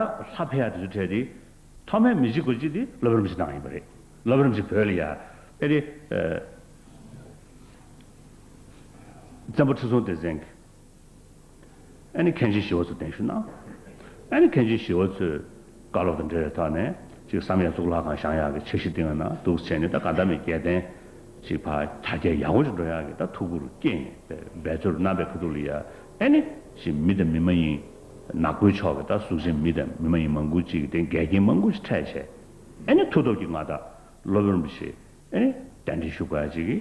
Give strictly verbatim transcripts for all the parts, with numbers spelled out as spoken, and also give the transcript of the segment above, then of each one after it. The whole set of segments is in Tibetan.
ལྷ་ཕེབས་ཡག་དེ་ཚོའི་གྲས་དེ་ཐོག་མའི་མི་གཅིག་དགུ་གཅིག་དེ་སློབ་དཔོན་རིན་པོ་ཆེ་གནང་ཡིན་པ་རེད། སློབ་དཔོན་རིན་པོ་ཆེ་བོད་ལ་ཡ་ཨེ་རེད། བཙན་པོ་ཁྲི་སྲོང་ལྡེ་བཙན་གྱི་ཨ་ནི་མཁན་ཆེན་ཞི་བ་འཚོ་གདན་ཞུ་གནང་། ཨ་ནི་མཁན་ཆེན་ཞི་བ་འཚོས་བཀའ་སློབ་དང་འབྲེལ་བའི་ཐོག་ནས་ཅིག་བསམ་ཡས་གཙུག་ལག་ཁང་བཞེངས་ཡག་གི་འཆར་གཞི་བཏིང་ཡོད་ན་འདུག་བྱས་ནས། ད་ག་ད་མི་རྒྱལ་བསྟན་ཅིག་ཕར་དར་རྒྱས་ཡག་པོ་ཞིག་འགྲོ་ཡག་གི་ད་ཐུགས་ཁུར་བསྐྱེད་ཡིན་པའི་འབད་རྩོལ་གནང་བའི་ཁ་ཐུག་ལ་ཡ། ཨ་ནི་ཅིག་མི་དང་མི་མ་ཡིན་ནག་པོའི་ཕྱོགས་ཀྱི་ད་གཟུགས་ཅན་མི་དང་མི་མ་ཡིན་མང་པོ་ཅིག་གི་དེ་འགལ་རྐྱེན་མང་པོ་ཞིག་འཕྲད་བྱས། ཨ་ནི་མཐུ་སྟོབས་ཀྱིས་ང་ད་སློབ་དཔོན་རིན་པོ་ཆེ་ཨེ་གདན་འདྲེན་ཞུ་དགོས་ཡ་ཅིག་གི་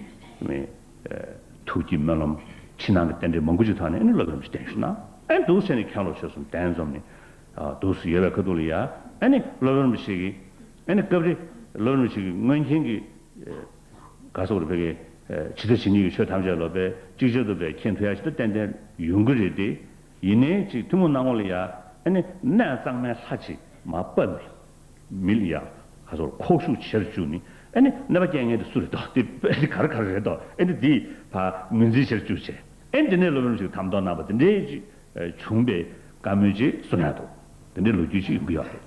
མི་ཐུགས་ཀྱི་སྨོན་ལམ་ཕྱི་ནང་གི་རྟེན་འབྲེལ་མང་པོ་ཅིག་ཐོག་ནས་ཨེ་ནི་སློབ་དཔོན་རིན་པོ་ཆེ་གདན་ཞུ་གནང་། ཨེ་འདུག་ཟེར་ནས་མཁན་སློབ་ཆོས་གསུམ་གདན་འཛོམས་ནས་འདུག་སེ་ཡོད་པའི་ཁ་ཐུག་ལ་ཡ། ཨེ་ནི་སློབ་དཔོན་རིན་པོ་ཆེ་གི་ཨེ་ནི་སྐབས་རེ་སློབ་དཔོན་རིན་པོ་ཆེ་གི་སྔོན་མཁྱེན་གྱི་ག་སོགས་རུ་བོད་ཀྱི་ཇི་ལྟ་ཇི་སྙེད་ཀྱི་ཆོས་ཐམས་ཅད་ལ་བས་ཅིག་ཅར་དུ་བས་མཁྱེན་ཐུབ་ཡ་ཞིག་ཏུ་ཏན་ཏན་ཡོང་གི་རེད་དེ། ཡིན་ནའི་ཅིག་ཐུན་མོང་སྣང་ངོ་ལ་ཡ་ཨེ་ནི་གནས་གཙང་མའི་ལྷ་ཅིག་མར་ཕབ་ནས། མི་ལ་ཡ་ཁ་སོར་ཁོག་ཤུགས་ཆེར་བཅུག་ནི། ཨེ་ནི་གནོད་པ་སྐྱེལ་མཁན་དེ་སུ་རེད་དོ། དེ་དཔེ་དེ་ག་རེ་ག་རེ་རེད་དོ། ཨེ་ནི་དེ་ཕར་ངོས་འཛིན་ཆེར་བཅུག་བྱས། ཨེ་ནི་དེ་ནས་སློབ་དཔོན་ཞིག་དམ་དོག་གནང་བ་དེ་འདྲའི་ཅིག་བྱུང་བའི་བཀའ་མོལ་ཅིག་གསུང་ཡག་འདུག་དེ་འདྲའི་ལོ་རྒྱུས་ཅིག་ཡོང་གི་ཡོད་རེད།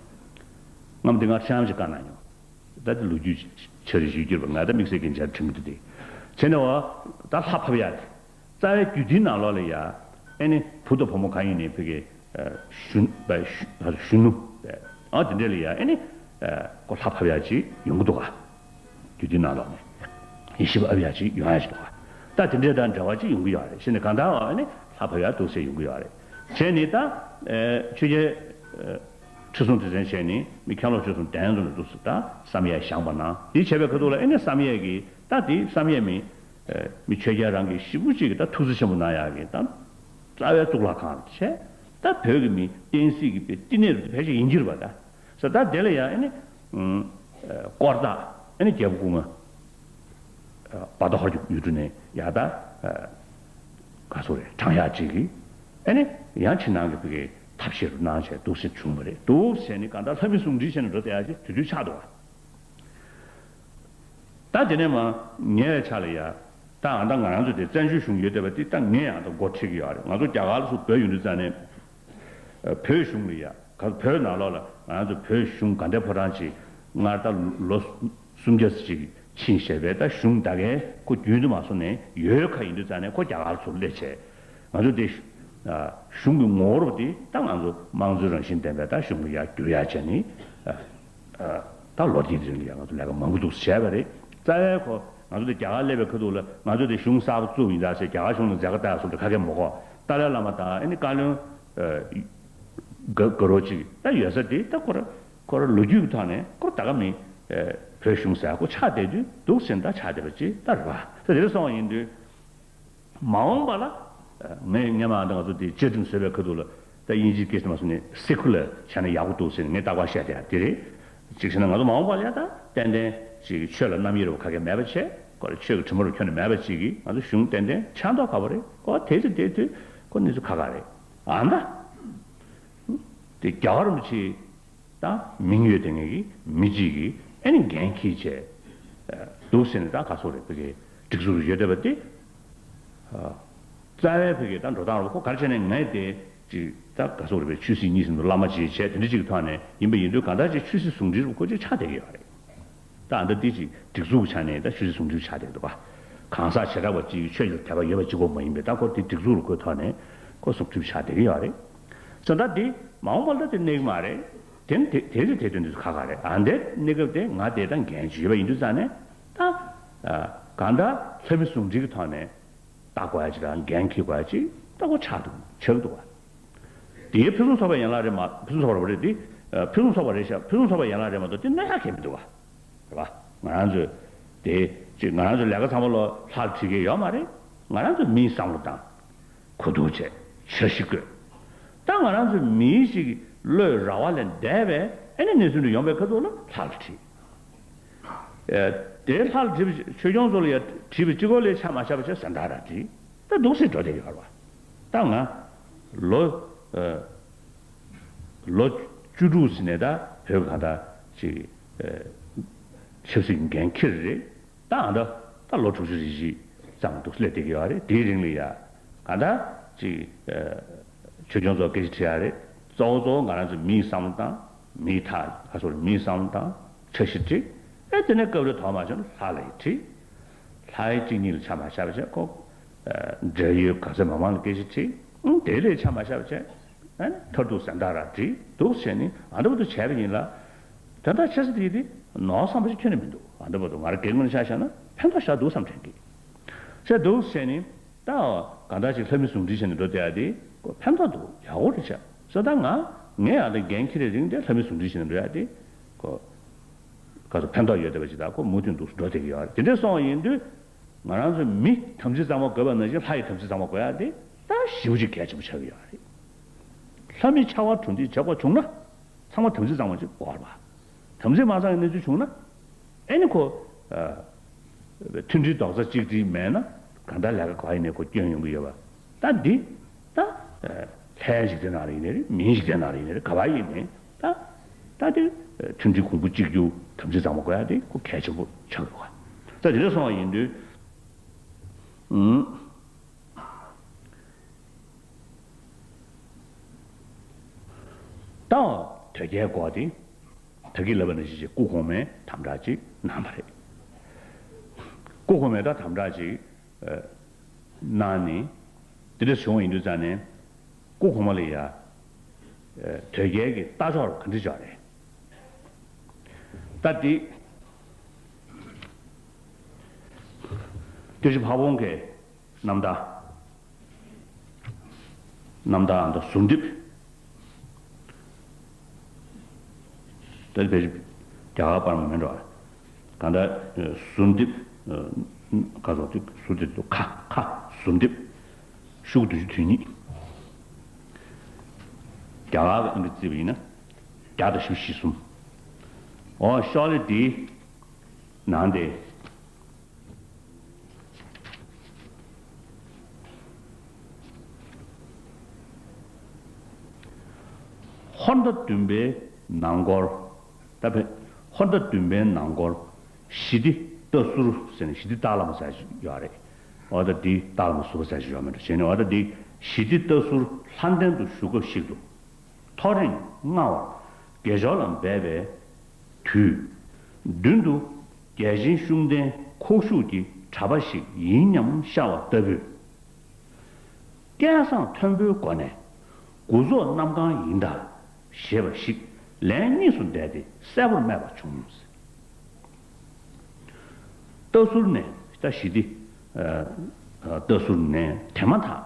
སྔོན་དེ་ང་ཧྲང་ཞིག་བཀའ་གནང་མྱོང་། ད་དེ་ལོ་རྒྱུས་ཆ་རེ་ཞུ་རྒྱུར་བ་ང་ད་དམིགས་བསལ་གྱི་མཇལ་ཁྲིམས་འདུག་དེ་བྱས་ནས་བ་ད་ལྷ་ཕབ་ཡག་རེད། རྩ་བའི་རྒྱུད་སྡེའི་ནང་ལོགས་ལ་ཡ། ཨེ་ནི་བུ་དང་བུ་མོ་གང་ཡིན་ནའི་ཕ་གི་ཨ་གཞོན་པ་གཞོན་ནུ་ཨ་དེ་འདྲ་ལ་ཡ། ཨེ་ནི་ཨ་ཁོ་ལྷ་ཕབ་ཡག་ཅིག་ཡོང་གི་འདུག་ག་རྒྱུད་སྡེའི་ནང་ལོགས་ནས་ཡེ་ཤེས་པ་ཕབ་ཡག་ཅིག་ཡོང་ཡག་ཅིག་འདུག་ག་ད་དེ་འདྲ་དང་འབྲེལ་བ་ཅིག་ཡོང་གི་ཡོད་རེད། བྱས་ནས་གང་ལྟར་བ་ཨེ་ནི་ལྷ་ཕབ་ཡག་འདུག་ཟེར་ཡོང་གི་ཡོད་རེད། བྱས་ནས་ད་ཨ་ཆོས་རྒྱལ་ཨ་ཁྲི་སྲོང་ལྡེ་བཙན་བྱས་ནས་མི་མཁན་སློབ་ཆོས་གསུམ་གདན་འཛོམས་ནས་འདུག་སེ་ད་བསམ་ཡས་བཞེངས་པ་ན། དེ་བྱས་པའི་ཁ་ཐུག་ལ་ཨེ་ནི་བསམ་ཡས་ཀྱི་ད་དེ་བསམ་ཡས་མི་མི་ཆོས་རྒྱལ་རང་གི་ཞེ་པོ་ཅིག་གི་ད་ཐུགས་བརྩེ་ཆེན་པོ་གནང་ཡག་གི་ད་རྩ་བའི་གཙུག་ལག་ཁང་བྱས། ད་བོད་ཀྱི་མི་བསྟན་སྲིད་ཀྱི་བསྟི་གནས་རུ་ཕལ་ཆེར་ཡིན་གྱི་རེད་པ། ད་ས་ད་དེ་ལ་ཡང་ཨེ་ནི་དཀོར་བདག་ཨེ་ནི་རྒྱལ་པོ་སྐུ་ལྔ་བར་དོ་ཧོར་གྱི་ཡུལ་གྲུ་ནས་ཡ་ད་ག་སོ་རེད་དྲངས་ཡག་ཅིག་གི་ཨེ་ནི་ཡང་ཕྱི་ནང་གི་བོད་ཀྱི་ཐབས་ཤེས་རུ་གནང་བྱས་འདུག་སེ་བྱུང་བ་རེད། འདུག་སེ་ནི་གང་ལྟར་ལྷ་མི་ཟུང་འབྲེལ་བྱས་ནས་འགྲོ་བསྡད་ཡག་ཅིག་དུས་ཚོད་ཆགས་འདུག་བ། ད་དེ་ནས་མ་ཉེ་བའི་ཆར་ལ་ཡ། ད་ཨ་ད་ང་རང་ཚོ་དེ་བཙན་བྱོལ་གཞུང་ཡོད་བསྡད་པ་དེ་ད་ངས་ཡང་ད་འགོ་ཁྲིད་ཀྱི་ཡོད་རེད། ང་ཚོ་རྒྱ་གར་ལ་སུ་བོད་ཡོང་དུས་ཙང་ནས་བོད་གཞུང་ལ་ཡ་ག་བོད་ནང་ལོགས་ལ་ང་རང་ཚོ་བོད་གཞུང་ག་འདྲ་ཕོ་བྲང་ཅིག་སྔར་ད་ལོ་སུམ་བརྒྱ་ཙམ་ཅིག་ཕྱིན་བཞག་པའི་ད་གཞུང་ད་གའི་ཁོ་རྒྱུན་དུ་མ་སོང་ནས་ཡོད་ཁ་ཡིན་དུས་ཙང་ནས་ཁོ་རྒྱ་གར་ལ་སུ་སླེབས་བྱས། ང་ཚོ་དེ་གཞུང་གི་ངོ་བོ་དེ་ད་ང་ཚོ་དམངས་གཙོའི་རང་བཞིན་ལྡན་པའི་ད་གཞུང་གི་ཡར་བསྒྱུར་ཡག་བྱས་ནས་ད་ལོ་དེའི་རིང་ལ་ཡང་ང་ཚོ་ལས་ཀ་མང་པོ་འདུག་བྱས་པ་རེད། རྩ་བའི་ཁོ་ང་ཚོ་དེ་རྒྱ་གར་སླེབས་པའི་ཁ་ཐུག་ལ་ང་ཚོ་དེ་གཞུང་གསར་པ་བཙུགས་ཡིན་ད་ཟེར་རྒྱ་གར་གཞུང་ལ་མཛད་དགའ་བཏང་སོང་དེ་ཁ་སྐད་མ་གོ། ཏཱ་ལའི་བླ་མ་དང་ཨ་ནི་བཀའ་བློན་དགའ་དགའ་རོགས་ཅིག་ད་ཡོད་ས་དེ་ད་ཁོ་ར་ཁོ་ར་ལོ་རྒྱུས་ཀྱི་ཐོག་ནས་ཁོ་ད་ག་མི་བོད་གཞུང་ཟེར་ཁོ་ཆགས་བསྡད་དུས་འདུག་ཟེར་ད་ཆགས་བསྡད་པ་ཅིག་ད་རེད་པ། ད་དེ་འདྲ་སོང་བ་ཡིན་དུས། མ་འོངས་པ་ལ་ངས་སྔོན་མ་ད་ང་ཚོ་དེ་བཅའ་ཁྲིམས་བཟོས་པའི་ཁ་ཐུག་ལ་ད་དབྱིན་ཇིའི་སྐད་ཆ་མ་སོང་ནས་སེ་ཁུ་ལར་བྱས་ན་ཡག་པོ་འདུག་ཟེར་ནས་ངས་རྟག་པར་བཤད་བསྡད་ཡ་དེ་རེད། གཅིག་བྱས་ན་ང་ཚོ་མ་འོངས་པ་ལ་ཡ་ད་ཏན་ཏན་ཅིག་ཆོས་ལ་རྣམ་དབྱེ་རུ་ཁ་སྐད་མེད་པ་བྱས་ཁོ་ལ་ཆོས་ཀྱི་ཁྲིམས་རུ་ཁྱོན་ནས་མེད་པ་ཅིག་གིས་ང་ཚོ་གཞུང་ཏན་ཏན་ཆགས་མདོག་ཁ་པོ་རེད། ཁོ་དེ་ཚོ་དེ་དུས་ཁོ་གནས་ཚུལ་ཁག་ཁག་རེད། ཨ་ད་དེ་རྒྱ་གར་རིན་པོ་ཆེ། ད་མིང་ཡོད་དེ་ངེད་ཀྱི་མི་གཅིག་གིས་ཨེ་ནི་འགན་འཁྱེར་བྱས་འདུག་ཟེར་ནས་ད་ག་སོག་རེད་བོད་ཀྱི་སྒྲིག་འཛུགས་ཡོད་བསྡད་པ་དེ། རྩ་བའི་བོད་ཀྱི་ད་འགྲོ་སྟངས་རུ་ཁོ་ག་རེ་བྱས་ནས་ངས་དེ་ཅིག་ད་ག་སོག་རེད་བོད་ཆོས་སྲིད་གཉིས་ཟིན་དུ་བླ་མ་ཅིག་བྱས་དེ་འདྲ་ཅིག་གི་ཐོག་ནས་ཡིན་པ་ཡིན་དུས་གང་ལྟར་ཅིག་ཆོས་སྲིད་ཟུང་འབྲེལ་རུ་ཁོ་ཅིག་ཆགས་བསྡད་ཀྱི་ཡོད་རེད། ད་ཨ་ད་དེ་ཅིག་སྒྲིག་འཛུགས་ཀྱི་ཆ་ནས་ད་ཆོས་སྲིད་ཟུང་འབྲེལ་ཆགས་བསྡད་འདུག་ག་གང་ཟག་བྱེ་བྲག་པ་གཅིག་གིས་ཆོས་ཀྱི་དད་པ་ཡོད་པ་གཅིག་པོ་མ་ཡིན་པའི་ད་ཁོ་དེ་སྒྲིག་འཛུགས་རུ་ཁོའི་ཐོག་ནས་ཁོ་ཟུང་འབྲེལ་ཆགས་བསྡད་ཀྱི་ཡོད་རེད། ཙང་ད་འདི་མ་འོངས་པ་ལ་དེ་གནས་ཀྱི་མ་རེད། དེ་ནི་དེ་དེ་ཚོ་དེ་དོན་དུ་ཁག་ཁག་རེད། ཨ་འདས་གནས་སྐབས་དེ་ང་དེ་ད་འགན་ཅིག་ཡོད་པ་ཡིན་དུས་ཙང་ནས་ད་གང་ལྟར་ལྷ་མི་ཟུང་འབྲེལ་གྱི་ཐོག་ནས་ལྟ་དགོས་ཡ་ཅིག་དང་འགན་འཁྱེར་དགོས་ཡ་ཅིག་ད་ཁོ་ཆགས་འདུག་ཆགས་འདུག་བ། དེའི་ཕུན་སུམ་ཚོགས་པའི་ཡན་ལག་རེད་མ་ཕུན་སུམ་ཚོགས་པ་རེད་དེ། ཕུན་སུམ་ཚོགས་པ་རེད་ཤག་ཕུན་སུམ་ཚོགས་པའི་ཡན་ལག་རེད་མ་གཏོགས་དེ་གནོད་ཡག་གང་མི་འདུག་བ། རེད་བ། ང་རང་ཚོས་དེ་ཅིག་ང་རང་ཚོའི་ལས་ཀ་ཚང་མ་ལོ་ལྷག་བྲིས་ཀྱི་ཡོད་མ་རེད། ང་རང་ཚོའི་མིའི་བསམ་བློ་དང་། གོ་བསྡུར་བྱས། འཆར་གཞི་བཀོད། ད་ང་རང་ཚོའི་མིའི་ཞིག་བློས་ར་བ་ལས་འདས་པའི་ཨེ་ནི་གནས་ཚུལ་འདི་ཡོང་པའི་ཁ་ཐུག་ལ་ལྷག་ལ་བྲིས། ཨེ། དེ་ལྷག་ལ་བྲིས་པ་ཆོས་སྐྱོང་ཚོ་ལ་ཡ་བྲིས་པ་གཅིག་པོ་ལས་ཆ་མ་བཞག་པ་བྱས་ཟན་དག་ར་བྲིས། ད་འདུག་སེ་འགྲོ་བསྡད་ཡོད་རེད་བ། ད་ང་ལོ་ཨེ་ལོ་བཅུ་དྲུག་ཟིན་ནས་ད་བོད་གང་ལྟར་ཅིག་ཨེ་ཆབ་སྲིད་འགན་འཁྱེར་རེད། ད་ཨ་ད་ད་ལོ་དྲུག་ཅུ་རེ་བཞི་ཙམ་འདུག་སླེབས་བསྡད་ཀྱི་ཡོད་རེད། དེའི་རིང་ལ་ཡ་གང་ལྟར་ཅིག་ཨ་ཆོས་སྐྱོང་ཚོགས་སྐད་ཆ་དྲིས་ཡ་རེད། གཙོ་བོ་གཙོ་བོ་ང་རང་ཚོ་མིའི་བསམ་བློ་བཏང་། མིའི་ཐག་ཁ་སོར་མིའི་བསམ་བློ་བཏང་། འཆར་གཞི་བསྒྲིགས། ཨེ་དེ་ནས་སྐབས་རེ་དོགས་མ་བྱུང་ན་ལྷ་ལ་ཡི་བསྒྲིགས། ལྷ་ཡི་གཅིག་གཉིས་ལ་ཆ་མ་བཞག་པ་བྱས་ཁོ། འབྲེལ་ཡོད་ག་ཚད་མང་མང་ལ་སྐད་ཆ་དྲིས། ཨང་དེ་ལས་ཆ་མ་བཞག་པ་བྱས། ཨ་ནི་མཐར་ཐུག་གཟེངས་རྟགས་ར་བསྒྲིགས་འདུག་བྱས་ནས་ཨ་འདྲ་བོ་དུ་བྱས་པ་ཡིན་ལ། དོན་དག་ཆེ་ས་དེ་དེ་ནོར་བསམ་པ་ཞིག་ཁྱོན་ནས་མི་འདུག་ཨ་འདྲ་བོ་དུ་ང་རང་སྒེར་ངོས་ནས་ཆ་བཞག་ན་ཕན་ཐོགས་ཤར་འདུག་བསམ་དྲན་གི། བྱས་འདུག་བྱས་ནས་ད་གང་ལྟར་ཅིག་ལྷ་མི་ཟུང་འབྲེལ་བྱས་ནས་འགྲོ་བསྡད་ཡ་དེ་ཁོ་ཕན་ཐོགས་འདུག་ཡག་པོ་རེད་ཤག་ཟེར། ད་ང་ངས་ཨ་འདྲ་འགན་འཁྱེར་བའི་རིང་དེ་ལྷ་མི་ཟུང་འབྲེལ་བྱས་ནས་འགྲོ་ཡ་དེ་ཁོ། ག་ཚོད་ཕན་ཐོགས་ཡོད་བསྡད་པ་ཞིག་དང་ཁོ་མུ་མཐུད་འདུག་འགྲོ་བསྡད་ཀྱི་ཡོད་རེད། དེ་འདྲས་སོང་བ་ཡིན་དུས་ང་རང་ཚོ་མི་ཐམས་ཅད་གཙང་མ་དགོས་པ་ནང་བཞིན་ལྷ་ཡི་ཐམས་ཅད་གཙང་མ་དགོས་ཡ་དེ་ད་ཞེ་པོ་ཅིག་གལ་ཆེན་པོ་ཆགས་ཀྱི་ཡོད་རེད། ལྷ་མི་ཆ་བ་གྲུ་འདེགས་བྱེད་དགོས་བྱུང་ན་ཚང་མ་ཐམས་ཅད་གཙང་མ་ཅིག་དགོས་རེད་པ། ཐམས་ཅད་མ་གཙང་བའི་གནས་ཚུལ་བྱུང་ན་ཨེ་ནི་ཁོ་མཐུན་སྒྲིལ་རྡོག་རྩ་གཅིག་སྒྲིལ་མེད་ན་གང་ལྟར་ལས་ཀ་ག་ཡིན་ནའི་ཁོ་སྐྱོན་ཡོང་གི་ཡོད་པ། ད་འདི་ད་ལྷའི་འཇིག་རྟེན་ནང་ལ་ཡིན་ནའི་རེད། མིའི་འཇིག་རྟེན་ནང་ལ་ཡིན་ནའི་རེད། ག་པར་ཡིན་ནའི་ད་ད་དེ་མཐུན་སྒྲིལ་གོང་བུ་གཅིག་གྱུར་ཐམས་ཅད་གཙང་མ་དགོས་ཡ་དེ་ཁོ་གལ་ཆེན་པོ་ཆགས་ཡོད་པ། ད་དེ་འདྲ་སོང་བ་ཡིན་དུས་ཨུམ། ད་དོལ་རྒྱལ་སྐོར་དེ་ད་གིན་ལབ་པ་ནང་བཞིན་ཅིག་སྐུ་གོང་མའི་དམ་བསྒྲགས་ཅིག་གནང་བ་རེད། སྐུ་གོང་མས་ད་དམ་བསྒྲགས་ཅིག་གནང་ནས་དེ་འདྲ་བྱུང་བ་ཡིན་དུས་ཙང་ནས་སྐུ་གོང་མ་ལ་ཡ་དོལ་རྒྱལ་གྱི་ལྟ་ཕྱོགས་ག་འདྲ་ཅིག་རེད། ད་འདི་སྐྱབས་རྗེ་ཕ་བོང་ཁའི་རྣམ་ཐར། རྣམ་ཐར་ཨ་མདའ་ཟུར་འདེབས། ད་ཕལ་ཆེར་རྒྱ་གར་པར་མ་མིན་འགྲོ། གང་ལྟར་ཟུར་འདེབས། ག་ཚོད་དེ་ཟུར་འདེབས་འདུག་ཁ་ཁ་ཟུར་འདེབས། ཤོག་བུ་བདུན་ཅུ་དོན་གཉིས། རྒྱ་གར་གྱི་ཨང་ཀི་བརྩིས་པ་ཡིན་ན་བརྒྱ་དང་བཞི་བཅུ་ཞེ་གསུམ། འོ་ཤོག་ལེ་འདིའི་ནང་དེ། ཧོར་ཟླ་བདུན་པའི་ནང་སྐོར། ད་བས་ཧོར་ཟླ་བདུན་པའི་ནང་སྐོར་ཞི་བདེ་ལྟ་ཟུར་ཟེར་ནས་ཞི་བདེ་སྟག་ལྷ་མོ་ཟེར་ཞིག་ཡོད་རེད། འོ་ད་འདི་སྟག་ལྷ་མོ་ཟུར་པ་ཟེར་ཞིག་ཡོད་མེད་འགྲོ་བྱས་ནས་འོ་ད་འདི་ཞི་བདེ་ལྟ་ཟུར་ལྷ་ལྡན་དུ་བཞུགས་སྐབས་ཤིག་ཏུ། ཐོ་རེངས་སྔ་བར་དགེ་སྦྱོར་ལ་འབད་པའི་དུས། མདུན་དུ་རྒྱལ་ཆེན་ཤུགས་ལྡན་ཁོག་ཞུགས་ཀྱི་གྲྭ་པ་ཞིག་ཡིན་སྙམ་ཤར་བ་ལྟ་བུས། སྐད་གསང་མཐོན་པོའི་སྒོ་ནས་དགུ་རྫོགས་གནམ་གང་ཡིན་ད་ཞེས་པ་ཞིག་ལན་གཉིས་སུ་བཟླས་ཏེ་གསལ་པོར་སྨྲས་པ་བྱུང་། ལྟ་ཟུར་ནས་ད་ཞི་བདེ་ལྟ་ཟུར་ནས་དེ་མ་ཐག་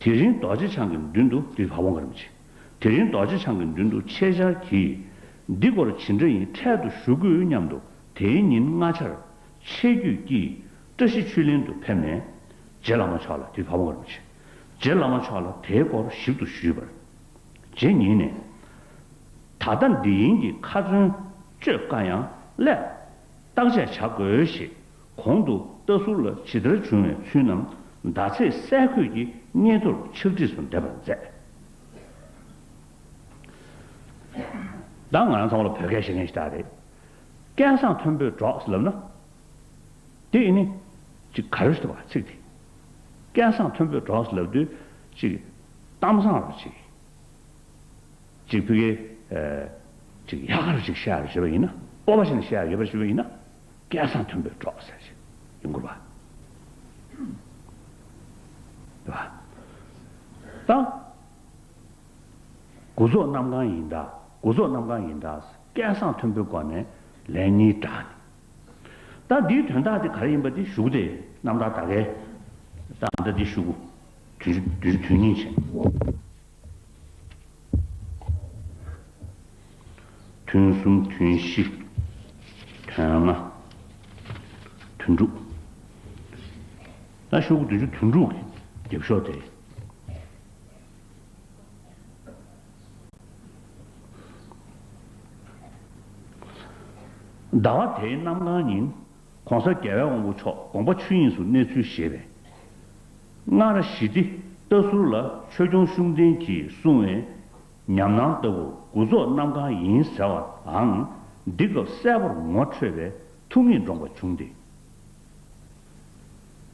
དེ་རིང་རྡོ་རྗེ་འཆང་གི་མདུན་དུ་དེ་ཕ་བོང་ཁ་རིན་པོ་ཆེ། དེ་རིང་རྡོ་རྗེ་འཆང་གི་མདུན་དུ་ཆེད་བཅར་གྱིས་འདི་སྐོར་ཇི་འདྲ་ཡིན་འཕྲལ་དུ་ཞུ་དགོས་སྙམ་དུ་དེའི་ཉིན་སྔ་ཆར་ཆེད་བསྐྱོད་ཀྱིས་བཀྲ་ཤིས་ཆོས་གླིང་དུ་ཕེབས་ནས་རྗེ་བླ་མ་མཆོག་ལ་དེ་ཕ་བོང་ཁ་རིན་པོ་ཆེ། རྗེ་བླ་མ་མཆོག་ལ་དེའི་སྐོར་ཞིབ་ཏུ་ཞུས་པར། རྗེ་ཉིད་ནས། ད་ལྟ་འདི་ཡིན་གྱི་ཁ་ཚོན་གཅོད་དཀའ་ཡང་སླད་བརྟག་དཔྱད་བྱ་དགོས་ཞེས་གོང་དུ་ལྟ་ཟུར་ལ་ཇི་ལྟར་བྱུང་བའི་ཚུལ་རྣམས་ཟླ་ཚེས་གསལ་འཁོད་ཀྱི་སྙན་ཐོར་ཕྱག་བྲིས་སུ་འདེབས་པར་མཛད། ད་ང་རང་ཚང་མ་ལ་བོད་སྐད་ཤེས་མཁན་ཞིག་ད་རེད། སྐད་གསང་མཐོན་པོས་སྒྲོགས་ལབ་ན། དེ་ཡིན་ནི། ཅིག་ག་རེ་ཞིག་འདུག་བ་ཚིག་དེ། སྐད་གསང་མཐོན་པོས་སྒྲོགས་ལབ་དུས་ཅིག་གཏམ་བཟང་རུ་ཅིག་ཅིག་ཕ་གིའི་ཨ་ཅིག་ཡག་ག་རུ་ཅིག་བཤད་ཡག་ཞེས་པ་ཡིན་ན་སྤོབས་པ་བྱས་ནས་བཤད་ཡག་ཡོད་པ་ཞུས་པ་ཡིན་ན་སྐད་གསང་མཐོན་པོས་སྒྲོགས་ཟེར་ཞིག་ཡོང་དགོས་པ། རེད་པ། ད། དགུ་རྫོགས་གནམ་གང་ཡིན་ད། དགུ་རྫོགས་གནམ་གང་ཡིན་ད། སྐད་གསང་མཐོན་པོའི་སྒོ་ནས་ལན་གཉིས་བསྒྲགས་ནས། ད་འདིའི་དོན་དག་དེ་ག་རེ་ཡིན་པ་དེ་ཞུ་གི་དེ་རྣམ་ཐར་ད་གའི་ད་ད་འདི་ཞུ་གི། བདུན་ཅུ་བདུན་ཅུ་དོན་གཉིས་བྱས། དོན་གསུམ་དོན་བཞི། དོན་ལྔ། དོན་དྲུག་ད་ཞུ་གི་བདུན་ཅུ་དོན་དྲུག་གི་རྒྱབ་ཤོག་དེ། ཟླ་བ་དེའི་གནམ་གང་ཉིན་༸གོང་ས་༸རྒྱལ་བའི་དབང་པོ་མཆོག་དགོངས་པ་ཆོས་དབྱིངས་སུ་གནས་ཚུལ་ཞེས་པའི་སྔར་ཞི་བདེ་ལྟ་ཟུར་ལ་ཆོས་སྐྱོང་ཤུགས་ལྡན་གྱིས་གསུངས་པའི་ཉམས་སྣང་ལྟ་བུར་དགུ་རྫོགས་གནམ་གང་ཡིན་ཟེར་བའང་འདི་སྐབས་གསལ་པོར་ངོ་འཕྲོད་པའི་ཐུགས་ངེས་འདྲོངས་པ་བྱུང་སྟེ།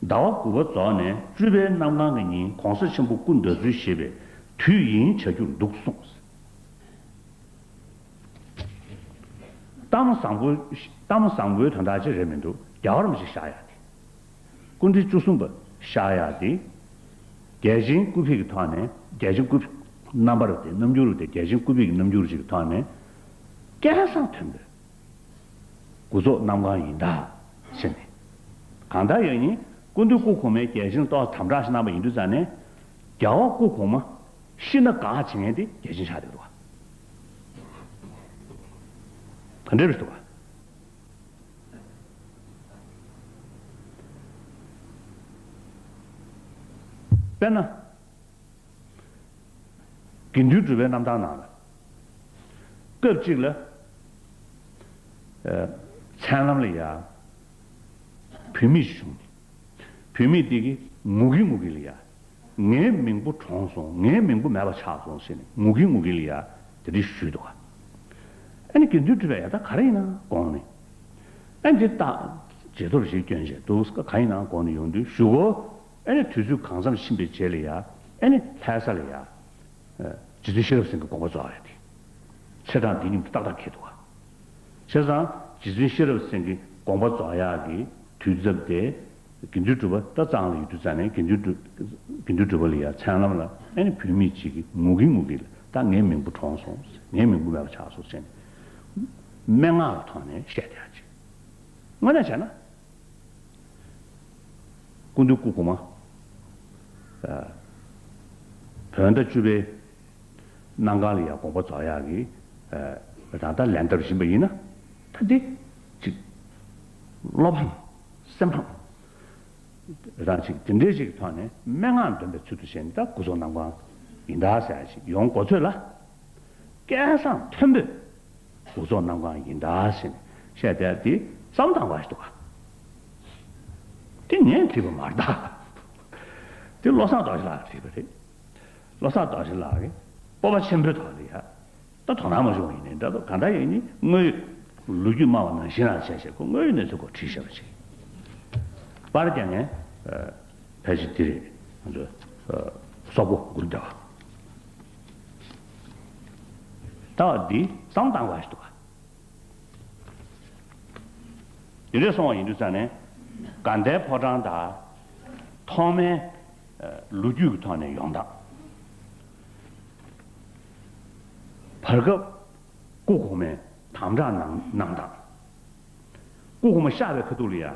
ཟླ་བ་དགུ་པ་རྫོགས་ནས་བཅུ་པའི་གནམ་གང་གི་ཉིན་༸གོང་ས་ཆེན་པོ་སྐུ་ཟླ་ཚུལ་ཞེས་པའི་དུས་ཡིན་བྱ་རྒྱུར་འདུག་གསུངས། ལྟ་མ་བཟང་པོ། ལྟ་མ་བཟང་པོའི་དོན་དག་ཅིག་རེད་མི་འདུག་རྒྱལ་བ་རིན་པོ་ཆེ་བཞག་ཡག་དེ། སྐུ་ཕྲེང་བཅུ་གསུམ་པ་བཞག་ཡག་དེ། རྒྱལ་ཆེན་སྐུ་ཕེབས་ཀྱི་ཐོག་ནས། རྒྱལ་ཆེན་སྐུ་ཕེབས་རྣམ་པར་དེ། རྣམ་འགྱུར་དེ། རྒྱལ་ཆེན་སྐུ་ཕེབས་ཀྱི་རྣམ་འགྱུར་ཅིག་གི་ཐོག་ནས། སྐལ་བཟང་མཐོན་པོས་དགུ་རྫོགས་གནམ་གང་ཡིན་ད་ཟེར་ནས། གང་ལྟར་ཡང་ནི་སྐུ་མདུན་སྐུ་གོང་མའི་རྒྱལ་ཆེན་ཏོག་དམ་དྲག་ཞིག་གནང་བ་ཡིན་དུས་ཙང་ནས། རྒྱལ་བ་སྐུ་གོང་མ་ཤི་ན་དགའ་བྱེད་མཁན་དེ་རྒྱལ་ཆེན་ཆགས་བསྡད་འདུག་བ། ག་འདྲ་རེད་འདུག་བ། དཔེར་ན། དགེ་འདུན་གྲུབ་པའི་རྣམ་ཐར་ནང་ལ། སྐབས་གཅིག་ལ། ཨ། མཚན་ལམ་ལ་ཡ། བུད་མེད་ཅིག་བྱུང་ནས། བུད་མེད་དེ་གིས་ངུ་གིན་ངུ་གིན་ལ་ཡ། ངའི་མིང་པོ་གྲོངས་སོང་། ངའི་མིང་པོ་མེད་པ་ཆགས་སོང་ཟེར་ནས་ངུ་གིན་ངུ་གིན་ལ་ཡ། དེ་འདྲ་ཞུས་འདུག་ག་ཨ་ནི་དགེ་འདུན་གྲུབ་པས་ཡ་ད་ག་རེ་ཡིན་ན་དགོངས་ནས། ཨ་ནི་དེ་ལྟ། རྗེས་ཐོབ་ཞིག་སྐྱོན་བྱས་འདུག་ག་ཡིན་ན་དགོངས་ནས་ཡོང་དུས་གཞུག་གུ། ཨ་ནི་དུས་ཚོད་གང་འཚམ་ཕྱིན་པའི་རྗེས་ལ་ཡ། ཨ་ནི་ལྷ་ས་ལ་ཡ། རྗེ་བཙུན་ཤེས་རབ་སེང་གེ་དགོངས་པ་རྫོགས་ཡ་དེ། ཚེས་གྲངས་འདི་མཉམ་དུ་ཏག་ཏག་འཁེལ་འདུག་ག་བྱས་ཙང་རྗེ་བཙུན་ཤེས་རབ་སེང་གེ་དགོངས་པ་རྫོགས་ཡག་གི་དུས་ཚོད་དེ། དགེ་འདུན་གྲུབ་པ་ད་གཙང་ལ་ཡོད་དུས་ཙང་ནས། དགེ་འདུན་གྲུབ། དགེ་འདུན་གྲུབ་པ་ལ་ཡ་མཚན་ལམ་ལ། ཨ་ནི་བུད་མེད་ཅིག་གིས་ངུ་གིན་ངུ་གིན་ལ། ད་ངའི་མིང་པོ་གྲོངས་སོང་། ངའི་མིང་པོ་མེད་པ་ཆགས་སོང་ཟེར་ནས། སྨྲེ་སྔགས་ཀྱི་ཐོག་ནས་བཤད་བསྡད་ཡག་ཅིག་དངོས་གནས་བྱས་ན། སྐུ་མདུན་སྐུ་གོང་མ། ཨ། བོད་ཟླ་བཅུ་པའི་གནམ་གང་ལ་ཡ་དགོངས་པ་རྫོགས་ཡག་གི། ཨ། རང་ལྟར་ལན་བཏབ་བཞིན་པ་ཡིན་ན། ད་འདི་ཅིག་བློ་ཕམ། སེམས་ཕམ། རང་ཅིག་དེ་འདྲའི་ཅིག་གི་ཐོག་ནས་སྨྲེ་སྔགས་འདོན་པའི་ཚུལ་དུ་བྱས་ནས། ད་དགུ་རྫོགས་གནམ་གང་ཡིན་ད་ཟེར་ཡག་ཅིག་ཡོང་གོ་ཚོད་ལ། སྐལ་བཟང་མཐོན་པོས་དགུ་རྫོགས་གནམ་གང་ཡིན་ད་ཟེར་ནས་བཤད་བསྡད་དེ་བསམ་བློ་བཏང་དགོས་ཞིག་འདུག་ག་དེ་ངས་བྲིས་པ་མ་རེད་ད། དེ་བློ་བཟང་རྡོ་རྗེ་ལགས་བྲིས་པ་རེད། བློ་བཟང་རྡོ་རྗེ་ལགས་ཀྱིས་སྤོབས་པ་ཆེན་པོའི་ཐོག་ལ་ཡ། ད་དོ་སྣང་མ་བྱུང་བ་ཡིན་ནའི་འདྲ་འདུག་གང་ལྟར་ཡིན་ནའི་དངོས་ཡོད་ལོ་རྒྱུས་སྨྲ་བ་ནང་བཞིན་རང་བྱས་བྱས། ཁོ་དངོས་ཡོད་གནས་ཚུལ་སྐོར་བྲིས་བཞག་པ་ཅིག་པར་རྒྱག་མཁན། ཨ། ཕལ་ཆེར་འདི་རེད། ང་ཚོ། ཨ། སོག་པོ་མགུར་སྡེ་བ། ད་འདི་བསམ་བློ་བཏང་དགོས་ཞིག་འདུག་ག་དེ་འདྲ་སོང་བ་ཡིན་དུས་ཙང་ནས། དགའ་ལྡན་ཕོ་བྲང་དང་ཐོག་མའི། ཨ། ལོ་རྒྱུས་ཀྱི་ཐོག་ནས་ཡོང་སྟངས། བར་སྐབས་སྐུ་གོང་མས་དམ་དྲག་གནང་གནང་སྟངས། སྐུ་གོང་མ་གཤེགས་པའི་ཁ་ཐུག་ལ་ཡ།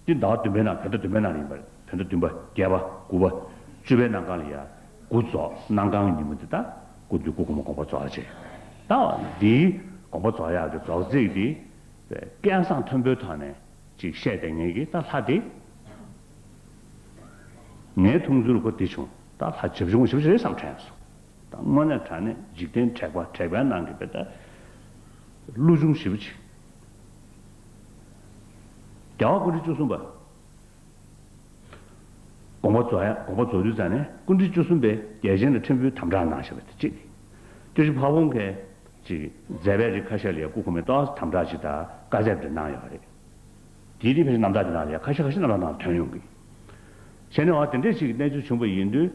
འདི་ཟླ་བ་བདུན་པའི་ནང་། བོད་ཟླ་བདུན་པའི་ནང་ཡིན་པ་རེད། བོད་ཟླ་བདུན་པ། བརྒྱད་པ། དགུ་པ། བཅུ་པའི་གནམ་གང་ལ་ཡ། དགུ་རྫོགས་གནམ་གང་གི་ཉིན་མོ་འདི། ད་སྐུ་མདུན་སྐུ་གོང་མ་དགོངས་པ་རྫོགས་ཡག་བྱས། ད་འདིའི་དགོངས་པ་རྫོགས་ཡག་གི་རྫོགས་ཚིག་འདི། སྐལ་བཟང་མཐོན་པོའི་ཐོག་ནས་ཅིག་བཤད་བསྡད་མཁན་གྱི་ད་ལྷ་དེ། ངའི་མཐོང་ཚུལ་ཁོ་དེ་བྱུང་། ད་ལྷ་བྱབ་ཆུང་ཞེ་པོ་ཅིག་རེད་བསམ་དྲན་སོང་། ད་དངོས་གནས་དྲང་གནས་འཇིག་རྟེན་དྲེགས་པ། དྲེགས་པའི་ནང་གི་དཔེ་ད་ཀླུ་ཆུང་ཞེ་པོ་ཅིག་རྒྱལ་བ་སྐུ་ཕྲེང་བཅུ་གསུམ་པ་དགོངས་པ་རྫོགས་ཡ། དགོངས་པ་རྫོགས་དུས་ཙང་ནས་སྐུ་ཕྲེང་བཅུ་གསུམ་པས་རྒྱལ་ཆེན་ལ་ཕྲན་བུ་དམ་དྲག་གནང་བཞག་པ་དེ་གཅིག་སྐྱབས་རྗེ་ཕ་བོང་ཁས་ཅིག་མཛད་པའི་རིགས་ཁ་ཤས་ལ་ཡ་སྐུ་གོང་མས་ཏོག་ཙམ་དམ་དྲག་ཅིག་དང་བཀའ་སྩལ་དེ་གནང་ཡོད་རེད། དེའི་རིགས་ཕལ་ཆེར་རྣམ་ཐར་དེ་ནང་ལ་ཡ་ཁ་ཤས་ཁ་ཤས་རྣམ་ཐར་ནང་ཐོན་ཡོང་གི། བྱས་ནས་འོ་དེ་འདྲས་ཅིག་གི་གནས་ཚུལ་བྱུང་བ་ཡིན་དུས།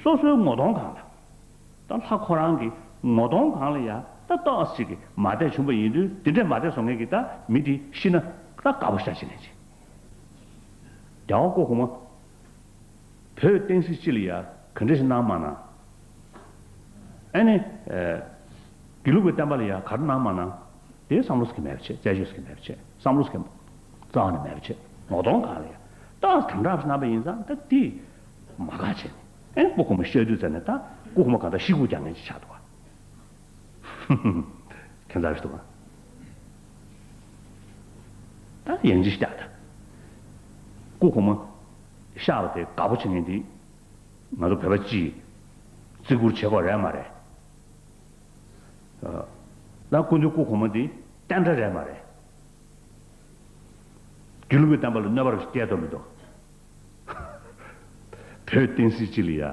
སོ་སོའི་ངོ་གདོང་སྒང་ལ། ད་ལྷ་ཁོ་རང་གི་ངོ་གདོང་སྒང་ལ་ཡ་ད་ཏོག་ཙམ་ཅིག་གི་མ་བདེ་བྱུང་བ་ཡིན་དུས། དེ་འདྲས་མ་བདེ་བཟོ་མཁན་གྱི་ད་མི་དེ་ཤི་ན་ད་དགའ་པོ་ཤ་ཅིག་ནས་ཅིག་རྒྱལ་བ་སྐུ་གོང་མ་བོད་བསྟན་སྲིད་སྤྱི་ལ་ཡ་ག་འདྲ་ཞིག་གནང་མ་གནང་། ཨ་ནི། ཨ། དགེ་ལུགས་པའི་བསྟན་པ་ལ་ཡ་ག་རེ་གནང་མ་གནང་། དེ་བསམ་བློ་ཟེར་མཁན་མེད་པ་བྱས། རྩད་གཅོད་ཟེར་མཁན་མེད་པ་བྱས། བསམ་བློ་ཟེར་མཁན་རྩ་བ་ནས་མེད་པ་བྱས། ངོ་གདོང་སྒང་ལ་ཡ་ཏོག་ཙམ་དམ་དྲག་ཅིག་གནང་པ་ཡིན་ཙང་། ད་དེ་མ་དགའ་བྱས་ནས། ཨ་ནི་སྐུ་གོང་མ་གཤེགས་དུས་ཙང་ནས་ད་སྐུ་གོང་མ་གང་ལྟར་ཤི་སྒུག་རྒྱག་མཁན་ཅིག་ཆགས་འདུག་ག་ཁྱད་མཚར་ཞིག་འདུག་ག་ད་ཡང་ཅིག་བཤད་ད། སྐུ་གོང་མ་གཤེགས་པ་དེ་དགའ་པོ་བྱེད་མཁན་དེ་ང་ཚོ་བོད་པ་སྤྱིས་བརྩི་བཀུར་བྱེད་དགོས་རེད་མ་རེད། ཨ། ད་སྐུ་མདུན་སྐུ་གོང་མ་དེ་བསྟན་དགྲ་རེད་མ་རེད། དགེ་ལུགས་ཀྱི་བསྟན་པ་ལ་གནོད་པ་རེ་བསྐྱལ་འདུག་མི་འདུག་བོད་བསྟན་སྲིད་སྤྱི་ལ་ཡ། ཨ།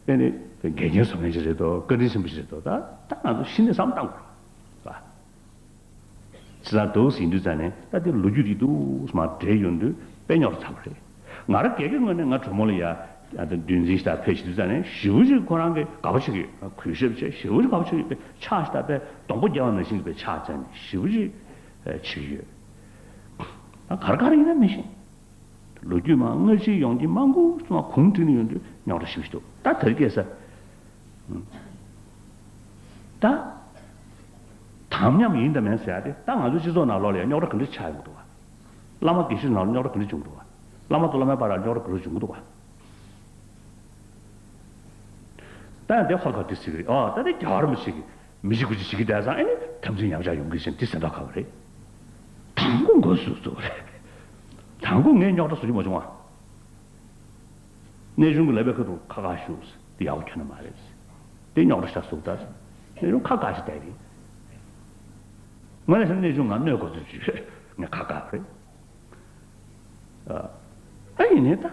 ཨེ་ནི་འགལ་རྐྱེན་བཟོ་མཁན་ཞིག་རེད་དོ། བཀའ་དྲིན་ཆེན་པོ་ཞིག་རེད་དོ། ད་ད་ང་ཚོ་གཞི་ནས་བསམ་བློ་བཏང་དགོས་རེད་པ། ཅི་ལ་འདུག་ཟེར་དུས་ཙང་ནས། ད་དེ་ལོ་རྒྱུས་དེ་འདུག་སེ་མར་འབྲེལ་ཡོང་དུས་དཔེ་རྙོག་དྲ་ཚ་པོ་རེད། ང་རང་སྒེར་གྱི་ངོས་ནས་ང་གྲོགས་མོ་ལ་ཡ་ ཨ་ད་འདུལ་འཛིན་ཞིག་དང་ཕེབས་ཤིག་དུས་ཙང་ནས་ཞེ་པོ་ཅིག་ཁོ་རང་གི་དགའ་པོ་བྱེད་ཀྱི་ཡོད། གུས་ཞབས་བྱས་ཞེ་པོ་ཅིག་དགའ་པོ་བྱེད་ཀྱི་ཡོད་པས། ཕྱག་ཞིག་དང་དཔེ་སྡོང་པོ་རྒྱས་པ་ནང་བཞིན་གྱི་དཔེ་ཕྱག་བཙལ་ནས་ཞེ་པོ་ཅིག་བྱེད་ཀྱི་ཡོད། ད་གར་གར་ཡིན་ན་མི་ཤེས། ལོ་རྒྱུས་མ་སྔ་ཕྱི་ཡོང་གི་མང་པོ་སོང་བ་གུང་བསྒྲིགས་ནས་ཡོང་དུས་རྙོག་དྲ་ཞེ་པོ་ཅིག་འདུག་ད་དེར་སྐྱེས་ས། ད། དམ་ཉམས་ཡིན་དང་མིན་ཟེར་ཡ་དེ་ད་ང་ཚོའི་སྤྱི་ཚོགས་ནང་ལོགས་ལ་ཡང་རྙོག་དྲ་ག་འདྲ་ཆགས་ཡོང་གི་འདུག་བ། བླ་མ་དགེ་བཤེས་ནང་ལ་རྙོག་དྲ་ག་འདྲ་བྱུང་འདུག་བ། བླ་མ་དང་བླ་མའི་བར་ལ་རྙོག་དྲ་ག་འདྲ་བྱུང་གི་འདུག་བ། ད་ཡང་དེ་ཧོར་ཁ་འདི་ཟེར་གི་རེད། ཨ་ད་དེ་རྒྱལ་བ་རིན་པོ་ཆེ་གི་མི་ཤི་དགུ་ཤི་བྱེད་ཀྱི་བསྡད་ཙང་ཨེ་ནི་དམ་ཚིག་ཉམས་ཆག་ཡོང་གི་ཟེར་འདི་ཟེར་མདོག་ཁ་བ་རེད། དང་པོ་མགོ་ཟུག་ཟུག་རེད། དང་པོ་ངས་རྙོག་དྲ་བཟོ་རྒྱུ་མ་བྱུང་བ། གནས་ཆུང་གི་ལབ་པའི་ཁ་ཐུག་ཁ་ཁ་ཞུ། དེ་ཡག་པོ་ཁྱོན་ནས་མ་རེད། དེ་རྙོག་དྲ་ཤ་ཟུག་ད། གནས་ཆུང་ཁ་ཁ་ཞིག་བསྡད་རེད། ང་ནས་གནས་ཆུང་ང་གནོད་དགོས་ཚུལ་ཅིག་ངས་ཁ་ཁ་རེད། ཨ་ཡིན་ནའི་ད།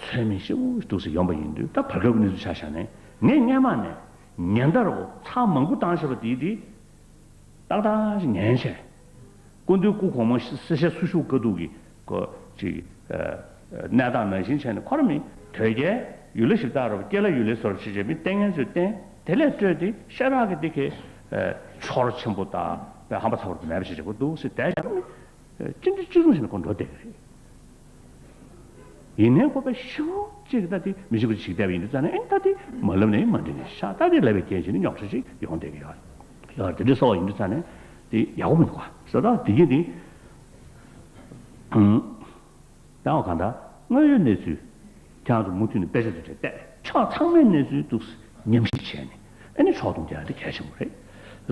ཚོད་མེད་ཞེ་པོ་འདུག་སེ་ཡོང་པ་ཡིན་དུས་ད་བར་སྐབས་ཀྱི་གནས་ཚུལ་ཆ་བཞག་ནས་ངས་སྔས་མ་ནས་ཉེན་བརྡ་རུ་ཚར་མང་པོ་བཏང་བཞག་པ་དེ་དེ། ཏག་ཏག་ཞིག་ཉན་བྱས། སྐུ་མདུན་སྐུ་གོང་མ་གསེར་ཞྭ་སུ་བཞུགས་དཀའ་སྡུག་གི་ཁོ་ཅིག་གནས་སྟངས་ནང་བཞིན་བྱས་ནས་ཁོ་རང་མི་དོལ་རྒྱལ་ཡུལ་ལྷ་གཞི་བདག་ར་བ་སྐྱེས་ལྷ་ཡུལ་ལྷ་སོགས་བྱེད་བྱེད་མི་ལྟས་ངན་ཚོས་བསྟན་དེ་ལས་སྤྲོས་ཏེ་ཤ་རག་གི་འདི་ཁའི་ཆོར་ཆེན་པོ་དང་ཧམ་པ་ཚ་བོར་དུ་མེད་པ་བྱེད་བྱེད་པོ་འདུག་སེ་བསྡད་བཞག་མི་ཅི་འདྲ་ཅི་རུང་བྱས་ནས་ཁོ་འགྲོ་བསྡད་ཀྱི་རེད། ཡིན་ནའི་ཁོ་པའི་ཤི་བོ་གཅིག་ད་དེ་མི་ཤི་བོ་ཅིག་བསྡད་པ་ཡིན་དུས་ཙང་ནས་ཨེ་ད་དེ་མ་ལབ་ནས་མ་འདྲི་ནས་ཤ་ད་དེ་ལབ་པའི་རྐྱེན་བྱས་ནས་རྙོག་དྲ་ཅིག་ཡོང་བསྡད་ཀྱི་ཡོད། ཡོད་དེ་འདྲ་སོགས་ཡིན་དུས་ཙང་ནས་དེ་ཡག་པོ་མི་འདུག་བ། ས་ད་དེ་གྱིས་དེ་ད་འོ་གང་ལྟར་དངོས་ཡོད་གནས་ཚུལ་ཁྱེད་རང་ཚོ་མུ་མཐུད་ནས་དཔེ་ཆ་ཚོ་བྲིས་ཏེ་ཕྱོགས་ཚང་མའི་གནས་ཚུལ་འདུག་ཉམས་ཞིབ་བྱས་ནས་ཨེ་ནི་ཕྱོགས་གཏོང་རྒྱག་ཡ་དེ་གལ་ཆེན་པོ་རེད།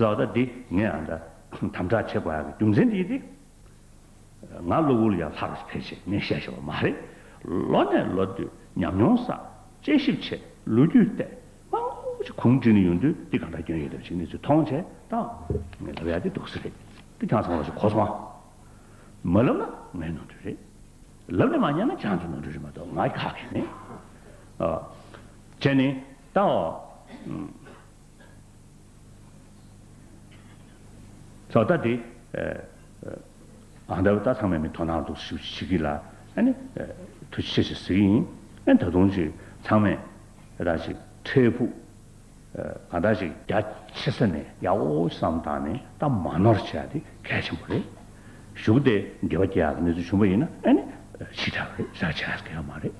ལགས་ད་འདི་ངས་ཨ་ད་དམ་དྲག་བྱེད་དགོས་ཡ་གི་རྒྱུ་མཚན་དེ་དེ། ང་གློ་བུར་ལ་ཡང་ལྷ་རུ་ཕེབས་ཤིག་ངས་བཤད་ཤེས་པ་མ་རེད། ལོ་ནས་ལོ་བསྟུད་ཉམས་མྱོང་བསགས། དཔྱད་ཞིབ་བྱས། ལོ་རྒྱུས་བལྟས། མང་པོ་ཞིག་གུང་བསྒྲིགས་ནས་ཡོང་དུས་འདི་གང་འདྲ་སྐྱོན་ཡོད་དམ་ཞིག་གནས་ཚུལ་མཐོང་བྱས་ད། ངས་ལབ་ཡ་འདི་འདུག་སེ་རེད། འདི་ཁྱེད་ཚང་མ་ཞིག་གོ་སོང་ཨ། མ་ལབ་ན་ངའི་ནོར་འཁྲུལ་རེད། ལབ་ནས་མ་ཉན་ན་ཁྱེད་ཚོའི་ནོར་འཁྲུལ་རེད་མ་གཏོགས་ང་ཁག་གི་མེད། ཨ། བྱས་ནས་ད། ཚོགས་ད་དེ། ཨ་ད་ད་ཚང་མས་མི་དོ་སྣང་འདུག་ཞུ་ཞུ་གི་ལ་ཨ་ནི་ཐུགས་རྗེ་ཆེ་ཞེས་ཟེར་གི་ཡིན། ཨ་ནི་ད་དུང་ཅིག་ཚང་མས་ད་ཅིག་འཕྲལ་ཕུགས་གང་ད་ཅིག་རྒྱ་ཆེ་ས་ནས་ཡག་པོ་བསམ་བཏང་ནས་ད་མ་ནོར་བྱས་ཏེ་གལ་ཆེན་པོ་རེད། གཞུག་དེ་འགལ་བ་སྐྱེ་ཡག་གི་གནས་ཚུལ་བྱུང་བ་ཡིན་ན་ཨ་ནི་ཕྱི་དྲགས་རེད། ཟ་ཆགས་ཀྱི་ཡོད་མ་རེད།